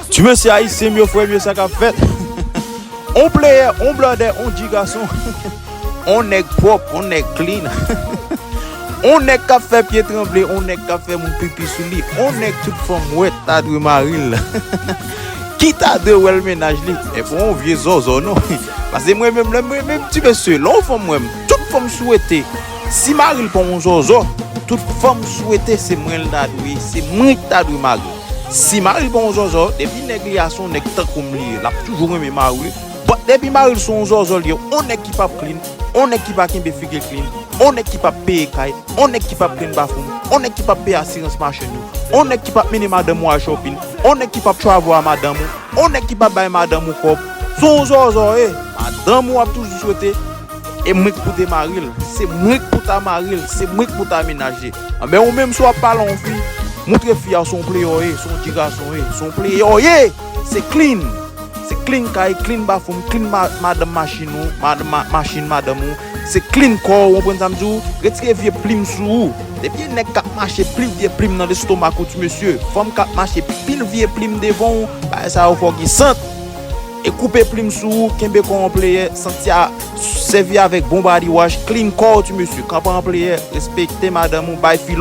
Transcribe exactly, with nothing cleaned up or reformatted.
Ti mesye ayisyen m yo, frè m yo, sa k ap fèt? On player, on blòdè, on dji gason. On nèg pwòp, on nèg clean. On nèg k ap fè pye tranble, on nèg k ap fè moun pipi sou li, on nèg tout fanm wè ta dwe mari l. Ki ta dwe wè l mennaj li? E pa on vye zòzò non. Paske mwen menm, lè mwen menm, ti mesye, lè yon fanm wè m, tout fanm swete, si mari l pa on zòzò, tout fanm swete se mwen l ta dwe, se mwen ki ta dwe mari l. Si mari l pa on zòzò, depi nèg li a se on nèg tankou m li ye, l ap toujou renmen mari l. But depi mari l se on zòzò li ye, on nèg ki p ap clean, on nèg ki pa kenbe figi l clean, on nèg ki p ap peye kay, on nèg ki p ap clean bathroom, on nèg ki p ap peye asirans machin ou, on nèg ki p ap mennen madanm ou al shopping, on nèg ki p ap travel a madanm ou, on nèg ki p ap bay madanm ou kòb, se on zòzò ye. Madanm ou ap toujou swete e mwen k pou te mari l, se mwen k pou ta mari l, se mwen k pou ta menaje. Anben ou menm si w ap pale a yon fi, moutre fi a se on player w ye, se on dji gason w ye, se on player w ye. Se clean. Se clean kay, clean bathroom, clean ma- madanm machin ou, madanm ma- machin madanm ou. Se clean kò w, ou konprann sa m di w? Retire vye plim sou ou. Depi e nèg k ap mache pil vye plim nan lestomak ou ti mesye, fanm k ap mache pil vye plim devan w, bagay sa yo fò gen sant. E koupe plim sou ou, kenbe kò w an player, santi a, sèvi avèk bon body wash, clean kò w ti mesye, kanpe an player, respekte madanm ou, bay fi